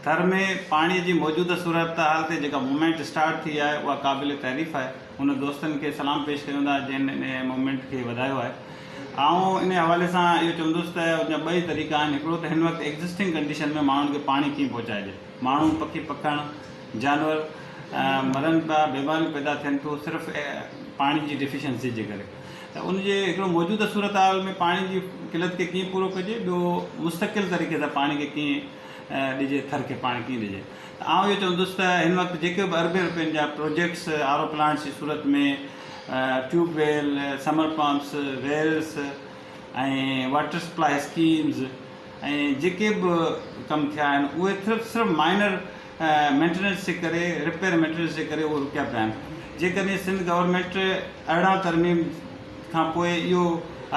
ٿر ۾ پاڻي جي موجوده صورتحال تي جيڪا موومينٽ اسٽارٽ ٿي آهي اها قابل تعريف آهي. ان دوستن کي سلام پيش ڪيون ٿا جن ان موومينٽ کي وڌايو آهي. آئون ان حوالي سان اهو چوندس ته ان جا ٻئي طريقا آهن هڪڙو ته هن وقت ايگزسٽنگ ڪنڊيشن ۾ ماڻهن کي پاڻي ڪيئن پهچائجي. ماڻهو، پکي پکڻ، جانور مرن پيا، بيماريون پيدا ٿين ٿيون صرف پاڻي جي ڊيفيشنسي جي ڪري ته ان جي هڪڙو موجوده صورتحال ۾ پاڻي جي قلت کي ڪيئن پورو ڪجي ٻيو مستقل طريقي سان پاڻي کي ڪيئن ڏجي ٿر کي پاڻي ڪيئن ڏجي ته آئون اهو چوندس ته هن وقت جيڪي به اربين روپين جا پروجيڪٽس آر او پلانٽس جي صورت ۾ tube well, sump pumps, wells ۽ water supply schemes ۽ جيڪي به ڪم ٿيا آهن اهي صرف صرف مائنر مينٽيننس جي ڪري رپيئر مينٽيننس جي ڪري اهي رڪيا پيا آهن جيڪڏهن سنڌ گورنمينٽ 18 ترميم کان پوء اهو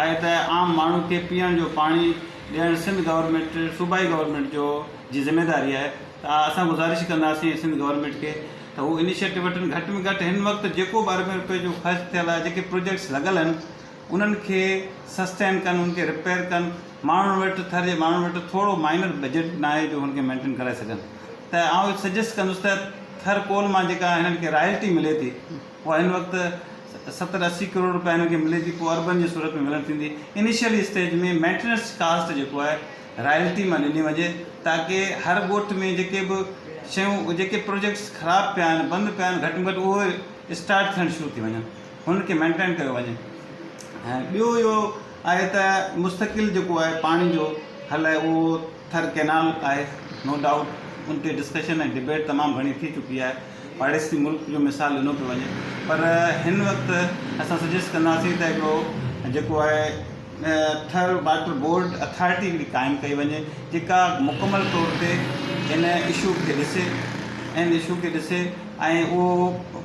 آهي ته عام ماڻهو کي پيئڻ جو پاڻي ڏيڻ سنڌ گورنمينٽ صوبائي گورنمينٽ جو جي ذميواري آهي ته اسان گذارش ڪنداسين سنڌ گورنمينٽ کي ته هو انيشيٽو وٺن گهٽ ۾ گهٽ هن وقت جيڪو به اربين روپين جو خرچ ٿيل آهي جيڪي پروجيڪٽس لڳل آهن انهن کي سسٽين ڪن انهن کي رپيئر ڪن ماڻهن وٽ ٿر جي ماڻهن وٽ ٿورو مائنر بجيٽ به ناهي جو هن کي مينٽين ڪرائي سگهن ته آئون سجيسٽ ڪندس ته ٿر ڪول مان جيڪا هنن کي رائلٽي ملي ٿي اها هن وقت 70 80 ڪروڙ روپيا هنن کي ملي ٿي پوء اربن جي صورت ۾ ملڻ ٿيندي انيشل اسٽيج ۾ مينٽيننس ڪاسٽ جيڪو آهي رائلٽي مان ڏني وڃي تاڪه هر ڳوٺ ۾ جيڪي به شيون جيڪي پروجيڪٽس خراب پيا آهن بند پيا آهن گهٽ ۾ گهٽ اهي اسٽارٽ ٿيڻ شروع ٿي وڃن هن کي مينٽين ڪيو وڃي ۽ ٻيو اهو آهي ته مستقل جيڪو آهي پاڻي جو حل آهي اهو ٿر ڪينال آهي نو ڊائوٽ ان تي ڊسڪشن ۽ ڊبيٽ تمام گهڻي ٿي چڪي آهي پاڙيسري ملڪ جو مثال ڏنو پيو وڃي پر هن وقت اسان سجيسٽ ڪنداسين ته هڪڙو جيڪو آهي ٿر واٽر بورڊ اٿارٽي هڪڙي قائم ڪئي وڃي جيڪا مڪمل طور تي ان اشو کي ڏسي ان اشو کي ڏسي ۽ اهو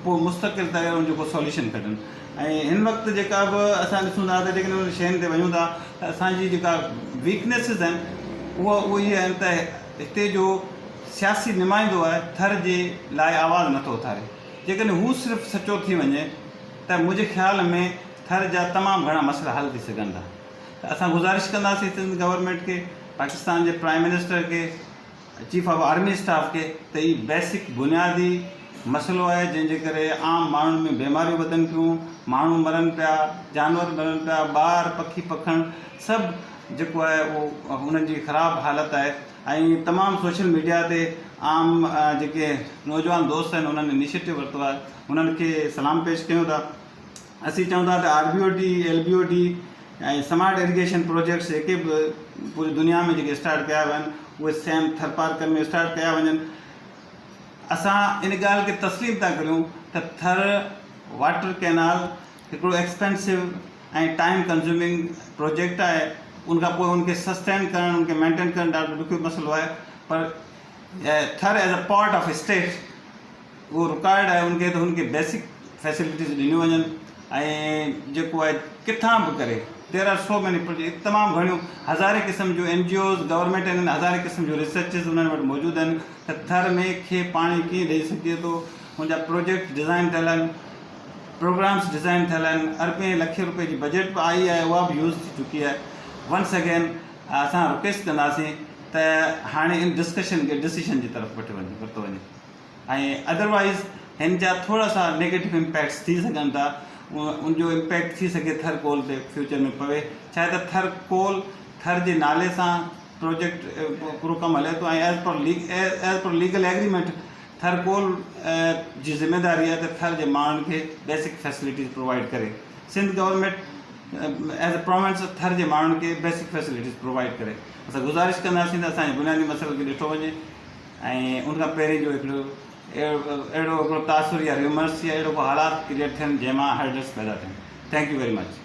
پوء مستقل طرح ان جو ڪو سوليوشن ڪڍن ۽ هن وقت جيڪا به اسان ڏسون ٿا ته جيڪڏهن ان شين تي وڃون ٿا ته اسان جي جيڪا ويڪنيسز آهن اها اهي آهن ته هتي جو سياسي نمائندو آهي ٿر جي لاء آواز نٿو اٿاري جيڪڏهن هو صرف سچو ٿي وڃي ته منهنجي خيال ۾ ٿر جا تمام گهڻا مسئلا حل ٿي سگهن ٿا ته اسان گذارش ڪنداسين سنڌ گورنمينٽ کي پاڪستان جي پرائم منسٽر کي چيف آف آرمي اسٽاف کي ته هي بيسڪ بنيادي مسئلو آهي جنهن جي ڪري عام ماڻهن ۾ بيماريون وڌن پيون ماڻهو مرن پيا جانور مرن پيا ٻار پکي پکڻ سڀ جيڪو آهي اهو انهن جي خراب حالت آهي ۽ تمام سوشل ميڊيا تي عام جيڪي نوجوان دوست آهن انهن انيشيٽو ورتو آهي انهن کي سلام پيش ڪيون ٿا اسين چئون ٿا ته R B O D, L B O D ۽ smart irrigation projects جيڪي به پوري دنيا ۾ جيڪي اسٽارٽ ڪيا ويا آهن اهي سيم ٿرپارڪر ۾ اسٽارٽ ڪيا وڃن. اسان ان ڳالهه کي تسليم ٿا ڪريون ته ٿر واٽر ڪئنال هڪڙو ايڪسپينسو ۽ ٽائيم ڪنزيومنگ پروجيڪٽ آهي ان کان پوء ان کي سسٽين ڪرڻ ان کي مينٽين ڪرڻ ڏاڍو ڏکيو مسئلو آهي پر Thar as a part of state اهو رڪوائرڊ آهي ان کي ته هن کي بيسڪ فيسلٽيز ڏنيون وڃن ۽ جيڪو آهي ڪٿان به ڪري there are so many project تمام گهڻيون هزارين قسم جون اين جي اوز گورنمينٽ انهن هزارين قسم جون ريسرچز انهن وٽ موجود آهن ته ٿر ۾ کي پاڻي ڪيئن ڏئي سگهجي ٿو ان جا پروجيڪٽ ڊزائن ٿيل آهن پروگرامس ڊزائن ٿيل آهن اربين لکين روپين جي بجيٽ به آئي آهي اها به يوز ٿي چڪي آهي ونس اگين اسان رڪويسٽ ڪنداسين ته هاڻي ان ڊسڪشن کي ڊسيشن جي طرف وٺي وڃي ورتو وڃي ۽ ادروائيز هن جا ٿورا سا نيگيٽو امپيڪٽس ٿي سگهن ٿا ان جو امپيڪٽ ٿي سگهي ٿر ڪول تي فيوچر ۾ پوي ڇا ته ٿر ڪول ٿر جي نالي سان پروجيڪٽ پورو ڪم هلي ٿو ۽ as per as per legal agreement Thar coal جي ذميواري آهي ته ٿر جي ماڻهن کي بيسڪ فيسلٽيز پرووائڊ ڪري Sindh government as a province Thar جي ماڻهن کي بيسڪ فيسلٽيز پرووائڊ ڪري اسان گذارش ڪنداسين ته اسان جي بنيادي مسئلن کي ڏٺو وڃي ۽ ان کان پهرين جو هڪڙو اهڙو هڪڙو تاثر يا ريومرس يا اهڙو ڪو حالات ڪريئيٽ ٿين جنهن مان هرڊلس پيدا ٿين thank you very much.